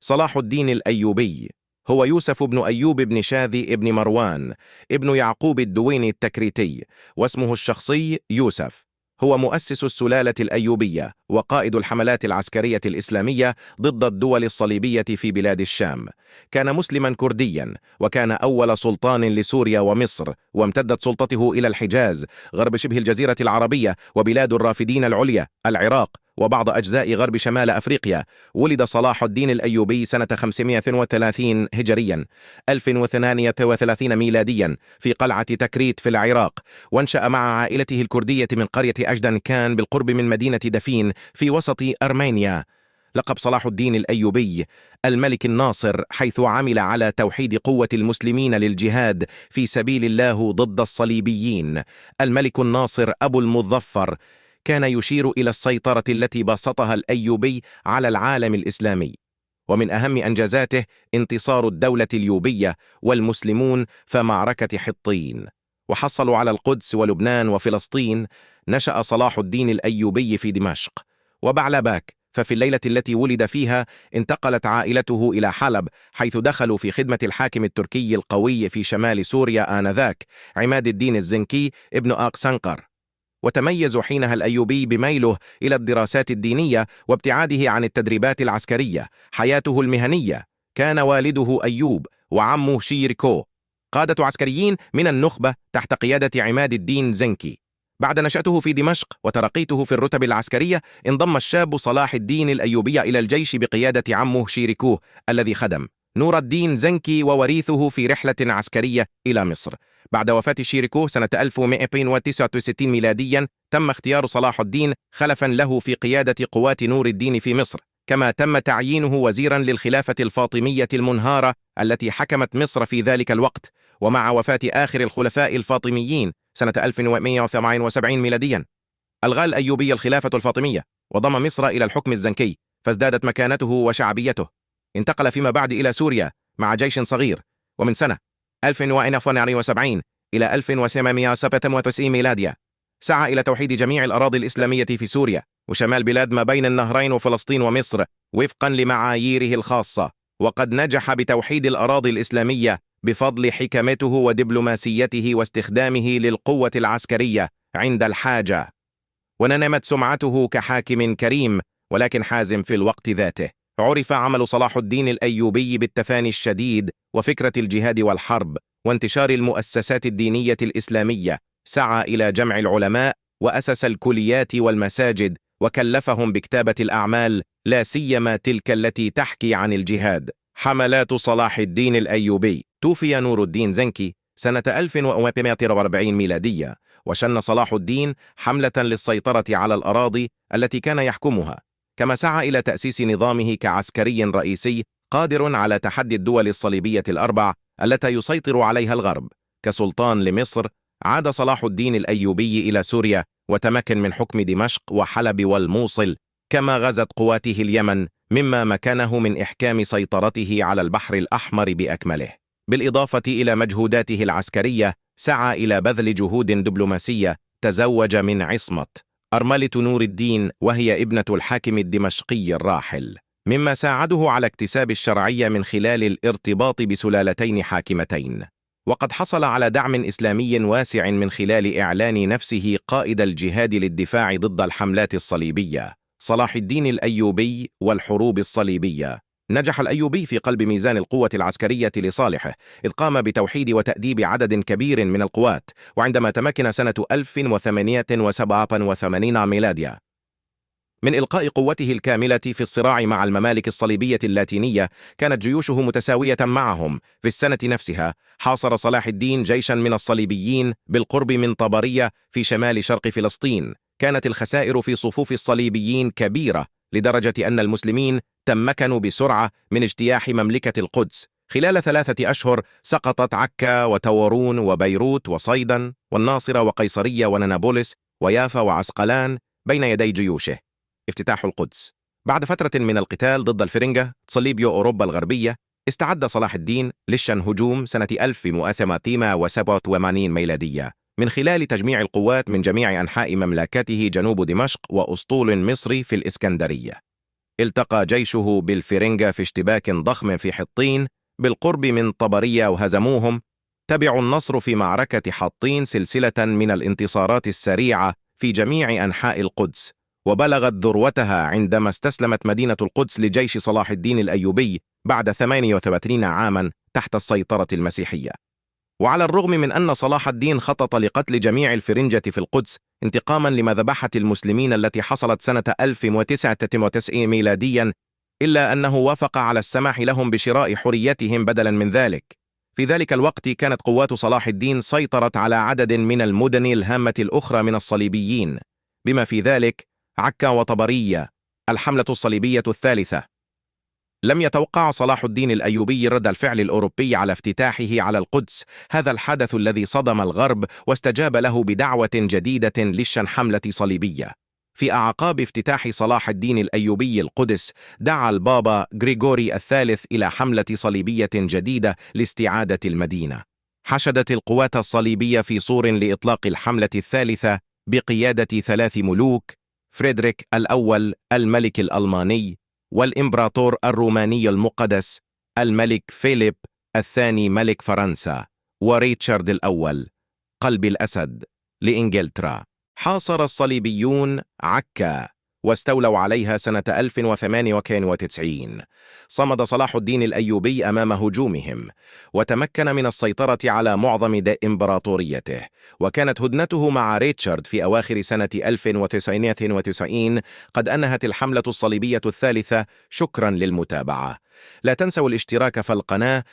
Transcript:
صلاح الدين الأيوبي هو يوسف بن أيوب بن شاذي بن مروان ابن يعقوب الدويني التكريتي، واسمه الشخصي يوسف. هو مؤسس السلالة الأيوبية وقائد الحملات العسكرية الإسلامية ضد الدول الصليبية في بلاد الشام. كان مسلما كرديا، وكان أول سلطان لسوريا ومصر، وامتدت سلطته إلى الحجاز غرب شبه الجزيرة العربية وبلاد الرافدين العليا العراق وبعض أجزاء غرب شمال أفريقيا. ولد صلاح الدين الأيوبي سنة 532 هجريا 1038 ميلاديا في قلعة تكريت في العراق، وانشأ مع عائلته الكردية من قرية أجدن كان بالقرب من مدينة دفين في وسط أرمينيا. لقب صلاح الدين الأيوبي الملك الناصر، حيث عمل على توحيد قوة المسلمين للجهاد في سبيل الله ضد الصليبيين. الملك الناصر أبو المظفر كان يشير إلى السيطرة التي بسطها الأيوبي على العالم الإسلامي، ومن أهم أنجازاته انتصار الدولة اليوبية والمسلمون في معركة حطين، وحصلوا على القدس ولبنان وفلسطين. نشأ صلاح الدين الأيوبي في دمشق وبعلباك، ففي الليلة التي ولد فيها انتقلت عائلته إلى حلب، حيث دخلوا في خدمة الحاكم التركي القوي في شمال سوريا آنذاك عماد الدين الزنكي ابن آقسنقر. وتميز حينها الأيوبي بميله إلى الدراسات الدينية وابتعاده عن التدريبات العسكرية. حياته المهنية: كان والده أيوب وعمه شيركو قادة عسكريين من النخبة تحت قيادة عماد الدين زنكي. بعد نشأته في دمشق وترقيته في الرتب العسكرية، انضم الشاب صلاح الدين الأيوبي إلى الجيش بقيادة عمه شيركو الذي خدم نور الدين زنكي ووريثه في رحلة عسكرية إلى مصر. بعد وفاة شيركو سنة 1269 ميلاديا، تم اختيار صلاح الدين خلفا له في قيادة قوات نور الدين في مصر، كما تم تعيينه وزيرا للخلافة الفاطمية المنهارة التي حكمت مصر في ذلك الوقت. ومع وفاة آخر الخلفاء الفاطميين سنة 1178 ميلاديا، ألغى الأيوبي الخلافة الفاطمية وضم مصر إلى الحكم الزنكي، فازدادت مكانته وشعبيته. انتقل فيما بعد إلى سوريا مع جيش صغير، ومن سنة 1172 إلى 1897 ميلادية سعى إلى توحيد جميع الأراضي الإسلامية في سوريا وشمال بلاد ما بين النهرين وفلسطين ومصر وفقا لمعاييره الخاصة، وقد نجح بتوحيد الأراضي الإسلامية بفضل حكمته ودبلوماسيته واستخدامه للقوة العسكرية عند الحاجة. ونمت سمعته كحاكم كريم ولكن حازم في الوقت ذاته. عرف عمل صلاح الدين الأيوبي بالتفاني الشديد وفكرة الجهاد والحرب وانتشار المؤسسات الدينية الإسلامية. سعى إلى جمع العلماء وأسس الكليات والمساجد، وكلفهم بكتابة الأعمال، لا سيما تلك التي تحكي عن الجهاد. حملات صلاح الدين الأيوبي: توفي نور الدين زنكي سنة 1140 ميلادية، وشن صلاح الدين حملة للسيطرة على الأراضي التي كان يحكمها، كما سعى إلى تأسيس نظامه كعسكري رئيسي قادر على تحدي الدول الصليبية الأربع التي يسيطر عليها الغرب. كسلطان لمصر، عاد صلاح الدين الأيوبي إلى سوريا وتمكن من حكم دمشق وحلب والموصل، كما غزت قواته اليمن، مما مكنه من إحكام سيطرته على البحر الأحمر بأكمله. بالإضافة إلى مجهوداته العسكرية، سعى إلى بذل جهود دبلوماسية. تزوج من عصمت أرملة نور الدين، وهي ابنة الحاكم الدمشقي الراحل، مما ساعده على اكتساب الشرعية من خلال الارتباط بسلالتين حاكمتين. وقد حصل على دعم إسلامي واسع من خلال إعلان نفسه قائد الجهاد للدفاع ضد الحملات الصليبية. صلاح الدين الأيوبي والحروب الصليبية: نجح الأيوبي في قلب ميزان القوة العسكرية لصالحه، إذ قام بتوحيد وتأديب عدد كبير من القوات. وعندما تمكن سنة 1087 ميلادية من إلقاء قوته الكاملة في الصراع مع الممالك الصليبية اللاتينية، كانت جيوشه متساوية معهم. في السنة نفسها حاصر صلاح الدين جيشا من الصليبيين بالقرب من طبرية في شمال شرق فلسطين. كانت الخسائر في صفوف الصليبيين كبيرة، لدرجة أن المسلمين تمكنوا بسرعة من اجتياح مملكة القدس. خلال 3 أشهر سقطت عكا وتورون وبيروت وصيدا والناصرة وقيصرية ونانابولس ويافا وعسقلان بين يدي جيوشه. افتتاح القدس: بعد فترة من القتال ضد الفرنجة صليبيو أوروبا الغربية، استعد صلاح الدين لشن هجوم سنة 1187 ميلادية من خلال تجميع القوات من جميع أنحاء مملكته جنوب دمشق وأسطول مصري في الإسكندرية. التقى جيشه بالفرنجة في اشتباك ضخم في حطين بالقرب من طبرية وهزموهم. تبع النصر في معركة حطين سلسلة من الانتصارات السريعة في جميع أنحاء القدس، وبلغت ذروتها عندما استسلمت مدينة القدس لجيش صلاح الدين الأيوبي بعد 38 عاما تحت السيطرة المسيحية. وعلى الرغم من أن صلاح الدين خطط لقتل جميع الفرنجة في القدس انتقاما لمذبحة المسلمين التي حصلت سنة 1099 ميلاديا، إلا أنه وافق على السماح لهم بشراء حريتهم بدلا من ذلك. في ذلك الوقت كانت قوات صلاح الدين سيطرت على عدد من المدن الهامة الأخرى من الصليبيين، بما في ذلك عكا وطبرية. الحملة الصليبية الثالثة. لم يتوقع صلاح الدين الأيوبي رد الفعل الأوروبي على افتتاحه على القدس، هذا الحدث الذي صدم الغرب واستجاب له بدعوة جديدة للشن حملة صليبية. في أعقاب افتتاح صلاح الدين الأيوبي القدس، دعا البابا غريغوري الثالث إلى حملة صليبية جديدة لاستعادة المدينة. حشدت القوات الصليبية في صور لإطلاق الحملة الثالثة بقيادة 3 ملوك: فريدريك الأول الملك الألماني، والإمبراطور الروماني المقدس الملك فيليب الثاني ملك فرنسا، وريتشارد الأول قلب الأسد لإنجلترا. حاصر الصليبيون عكا واستولوا عليها سنة 1098. صمد صلاح الدين الأيوبي أمام هجومهم، وتمكن من السيطرة على معظم إمبراطوريته. وكانت هدنته مع ريتشارد في أواخر سنة 1092 قد أنهت الحملة الصليبية الثالثة. شكرا للمتابعة. لا تنسوا الاشتراك في القناة